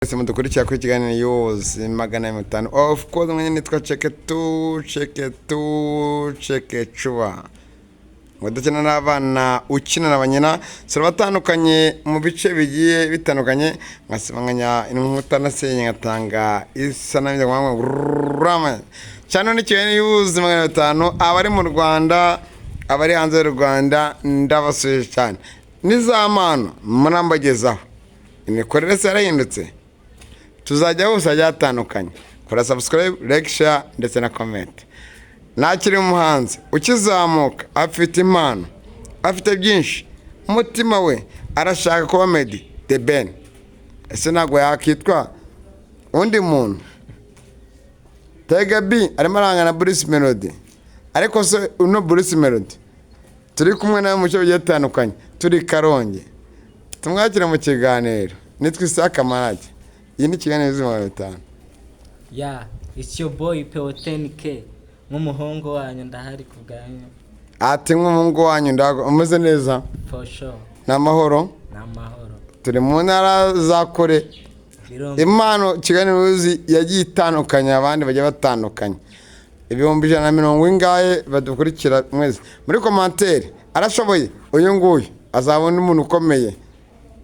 Mwese mudukurikira kuri Kiganiro yose 500. Of course, mwenye nitwa Cheketu Cheketu Chekechuwa, ngo dukina n'abana, ukina na banyina sura batandukanye mu bice bigiye bitandukanye, nkasibanganya inkuta nasenye, ngatanga isa na cyane. Ni Kiganiro y'ubuzima 500. Abari mu Rwanda, abari hanze y'u Rwanda, ndabasuje cyane. N'izamano murambagezaho, imikorere se yarahindutse, tuzajya hose hagiye hatandukanye. Kora subscribe, like, share ndetse na comment. Nakiri umuhanzi ukizamuka, afite impano, afite byinshi, umutima we arashaka kuba Meddy, The Ben. Ese ntabwo yakitwa undi muntu? Tega B arimo arangana na Bruce Melody, ariko se uno Bruce Melody turi kumwe nawe mu bice bigiye bitandukanye, turi Karongi, tumwakire mu kiganiro. Nitwa Isaka Marage, iyi ni Kiganiro 500. Yeah, it's your boy Peo 10K. Nk'umuhungu wanyu ndahari ku bwanyu. Ati nk'umuhungu wanyu ndago umeze neza. For sure. Ni amahoro. Ni amahoro. Turi mu ntara za kure. Birumva. Impano Kiganiro uzi yagiye itandukanye, abandi bagiye batandukanye, 120,000 ingahe badukurikira mwese. Muri commentaire, arashoboye uyu nguyu, azabona umuntu ukomeye.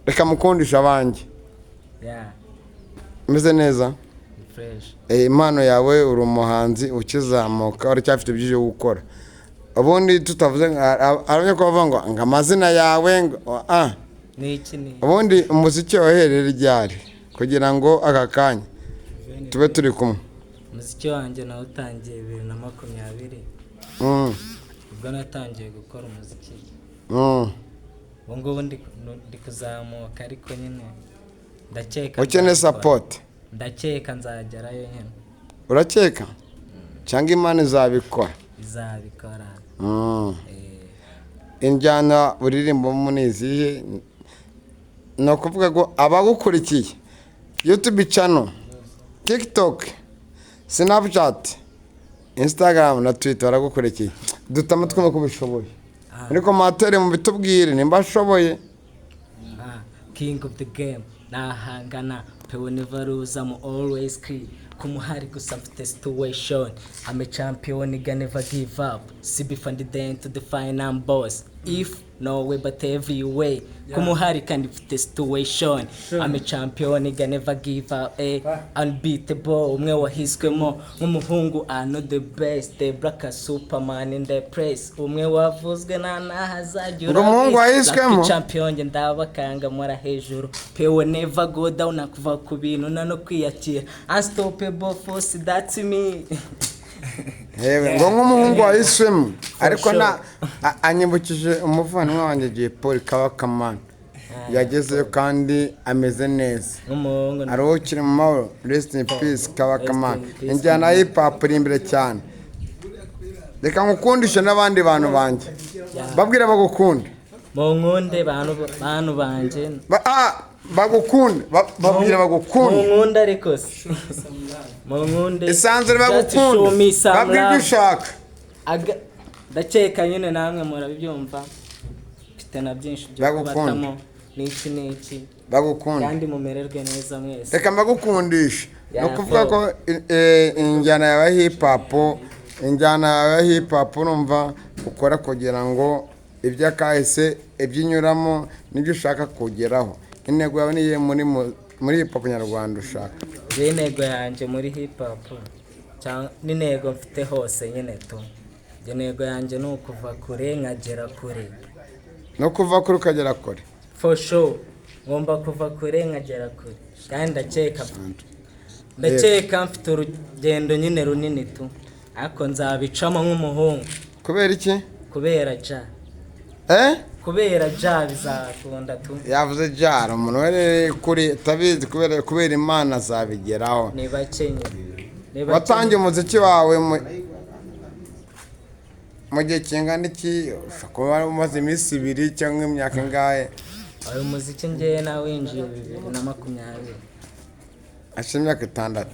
Reka mukundisha abanjye. Umeze neza? Ni fresh. Impano yawe, uri umuhanzi ukizamuka, uracyafite byinshi byo gukora. Ubundi tutavuze arabona ko bavuga ngo amazina yawe ngo ah. Ni iki ni? Ubundi umuziki wahereye ryari kugira ngo aka kanya tube turi kumwe? Umuziki wanjye nawutangiye 2020. Ubwo natangiye gukora umuziki. Ubu ngubu ndi kuzamuka, ariko nyine ndakeka ukeneye nzabikora. Support. Ndakeka nzagerayo nyine. Urakeka cyangwa Imana izabikora? Izabikora. Injyana uririmbamo ni izihe? Ni ukuvuga ngo abagukurikiye YouTube channel, TikTok, Snapchat, Instagram na Twitter baragukurikiye, dutama twumva ko ubishoboye. Muri commentaire mubitubwire nimba ashoboye. Ah, king of the game nahangana pewe, never lose, I'm always key kumuhari, gusa mfite situation. I'm a champion nigga, never give up, CB from the to the final boss, if no way but every way kumuhari, kandi mfite situation. I'm a champion nigga, never give up, eh, unbeatable, umwe wahiswemo nk'umuhungu. I know the best, the black superman in the press, umwe wavuzwe na nahazajya. Ngo umuhungu wahiswemo? Champion nge ndabakanga mora hejuru, pewe never go down, nakuva ku bintu na no kwiyakira, unstoppable force, that's me. Yewe, ngo nk'umuhungu wahiswemo, ariko na anyibukije umuvandimwe wanjye Jay Paul Kabakamana, yagezeyo kandi ameze neza. Nk'umuhungu. Aruhukire mu mahoro, rest in peace Kabakamana. Rest in peace. Injyana ya hip hop iri imbere cyane. Reka ngukundishe n'abandi bantu banjye, babwira bagukunda. Mu nkunde bantu, bantu banjye. Bagukunde, babwira mu bagukunde. Nkunde, ariko se mu nkunde. Isanzure. Just show Bagukunde, me some babwira ibyo love. ushaka. Ndakeka nyine namwe murabyumva, mfite na byinshi byo Bagukunda. kubatamo n'iki n'iki. Bagukunda. Kandi mumererwe neza mwese. Reka mbagukundishe. Ni ukuvuga ko injyana yawe hip hop, injyana yawe hip hop, urumva ukora kugira ngo iby'akahise, ibyo unyuramo n'ibyo ushaka kugeraho. Intego yawe niyo muri hip hop nyarwanda ushaka? Njyewe intego yanjye muri hip hop cyangwa n'intego mfite hose nyine tu, njye intego yanjye ni ukuva kure nkagera kure. No kuva kure ukagera kure. For sure, ngomba kuva kure nkagera kure, kandi ndakeka mfite urugendo nyine runini tu, ariko nzabicamo nk'umuhungu. Kubera iki? Kubera ja. Eh. Kubera ja, bizakunda tu. Yavuze jara umuntu wari kuri tabizi, kubera Imana azabigeraho. Ni bake nyine, ni bake. Watangiye umuziki wawe mu gihe kingana iki? Ushobora kuba wari umaze iminsi 2 cyangwa imyaka ingahe? Uyu muziki ngewe nawinjiye 2020. Hashize imyaka 6.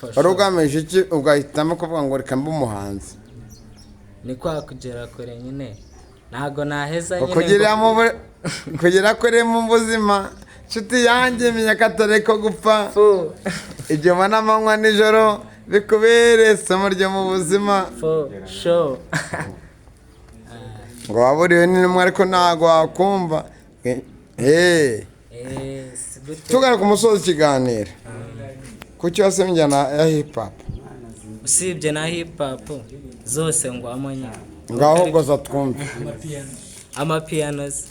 For Wari sure. ugamije iki ugahitamo kuvuga ngo reka mbe umuhanzi? Ni kwa kugera kure nyine, ntago naheza nyine Kugera kure mu buzima. Nshuti yanjye, menya ko atari ko gupfa. Fo. Ibyo mbona amanywa nijoro bikubere isomo ryo mu buzima. For sure. Ngo waburiwe n'intumwa, ariko ntabwo wakumva. Eh, si gute? Tugana ku musozi ikiganiro, kuki wasema injyana ya hip hop? Usibye na hip hop, zose ngwamo nyine. Ngaho goza twumve. Amapiano se.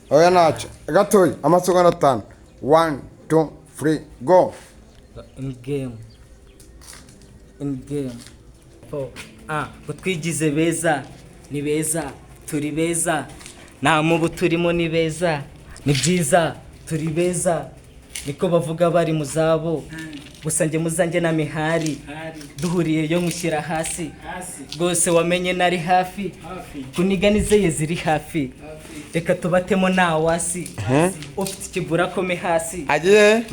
Oya, ntacyo, gatoya, amasegonda 5. 1, 2, 3, go. In game, in game. Fo ah, ngo twigize beza, ni beza, turi beza, nta mubu turimo, ni beza, ni byiza, turi beza, niko bavuga bari mu zabo. Gusa njye muzanjye na mihari duhuriye yo mushyira hasi rwose, wamenye nari hafi kuniga nizeye ziri hafi. Reka tubatemo, nta wasi ufite ikibura akome hasi. Agiye.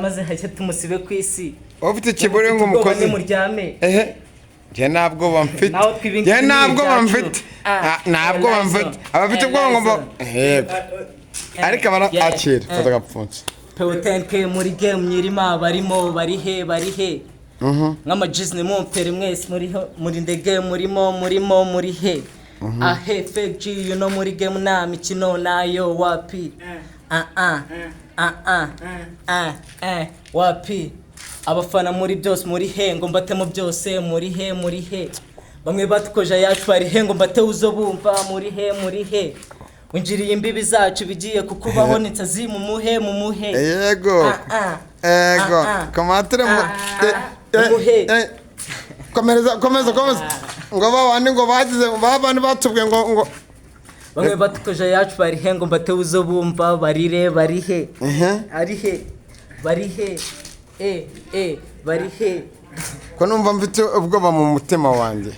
Maze hashya tumusibe ku isi. Ufite ikiburi ngo Ubwoba umukozi nimuryame. Ehe, njye nta bwoba mfite. Naho twiba Njye nta ingini bwoba byacu. mfite. Ah, Ah, nta bwoba Eliza. mfite. Abafite ubwoba ngo yego, ariko abara akira, fata agapfunsi. P10K muri game nyirima, barimo bari he, bari he? Nk'amajizni mumpere mwese muriho, muri ndege murimo, murimo muri he? Ahe fake G, you know, muri game nta mikino nayo, wapi. Ah ah ah ah ah eh, wapi. Abafana muri byose, muri he ngo mbatemo byose? Muri he, muri he? Bamwe batukoje ayacu, bari he ngo mbate uzo bumva? Muri he, muri he? Winjiriye imbibi zacu, bigiye kukubaho nitsazi, mumuhe, mumuhe. Yego. Ah, ah. Ego. Ah, ah. Komatire mu Ah, ah. Umuhe. Komereza, komeza, komeza. Ngo babandi ngo bagize babandi batubwiye ngo Bamwe batukoje ayacu, bari he ngo mbate uzo bumva? Barire, bari he? Ari he? Bari he? Eh eh, bari he? Ko numva mfite ubwoba mu mutima wanjye.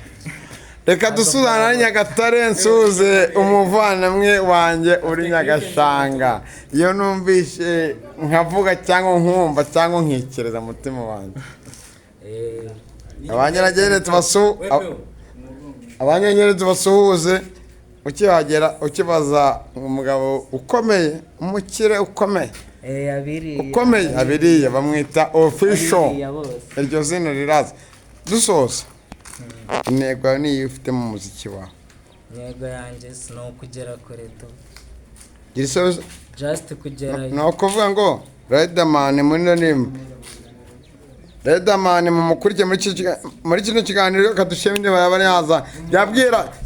Reka dusuzane ari Nyagatare, nsuhuze umuvandimwe wanjye uri Nyagashanga. Iyo numvishe nkavuga cyangwa nkumva cyangwa nkikereza umutima wanjye. Abanyarwenya tubasuhuze. Ukihagera ukibaza umugabo ukomeye, umukire ukomeye, Eh, abiriya. ukomeye, abiriya bamwita Official. Abiriya bose. Iryo zina riraza. Dusoza, intego yawe niyo ufite mu muziki wawe? Intego yanjye si ni ukugera kure tu. Gira isoza. Just kugerayo. Ni ukuvuga ngo Riderman muri ino nimba Riderman mumukurikiye muri kino kiganiro kadushima indirimbo yaba yaza.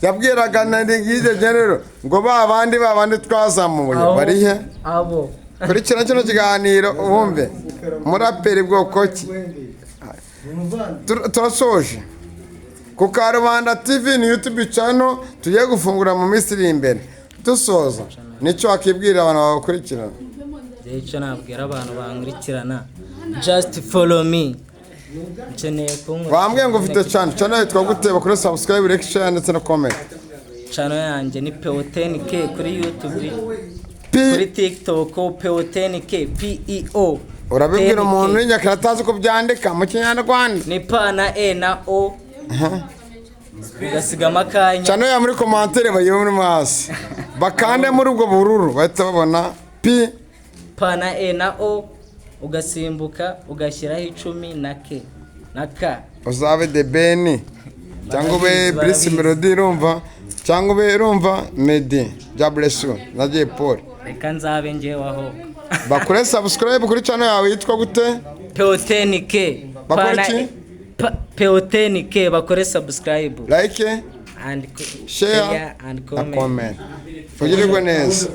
Yabwiraga na ngije rero ngo ba bandi twazamuye bari he? Abo. Kurikira kino kiganiro wumve muraperi bwoko ki. Turasoje ku Karubanda TV, ni YouTube channel tugiye gufungura mu minsi iri imbere. Dusoza, nicyo wakibwira abantu babakurikirana? Njye icyo nabwira abantu bankurikirana, just follow me, nkeneye kunywa. Wambwiye ngo ufite channel. Channel yitwa gute? Bakore subscribe, like, share ndetse na comment. Channel yanjye ni PO10K kuri YouTube, P kuri TikTok PO10K, PEO. Urabibwira 10K. Umuntu w'inyakara atazi uko byandika mu Kinyarwanda. Ni P na E na O, ugasigamo akanya. Channel ya muri commentaire bayibe muri hasi, bakande muri ubwo bururu bahita babona P. P na E na O, ugasimbuka ugashyiraho 10 na K na K. Uzabe The Ben cyangwa ube Barabizi, Bruce barabizi. Melody, urumva, cyangwa ube, urumva, Meddy bya Bless na Jay Paul. Reka nzabe njyewe aho. Bakore subscribe kuri channel yawe yitwa gute? PO10K. Bakore iki? PO10K, bakore subscribe like and share and na comment. comment. Ugirirwe neza.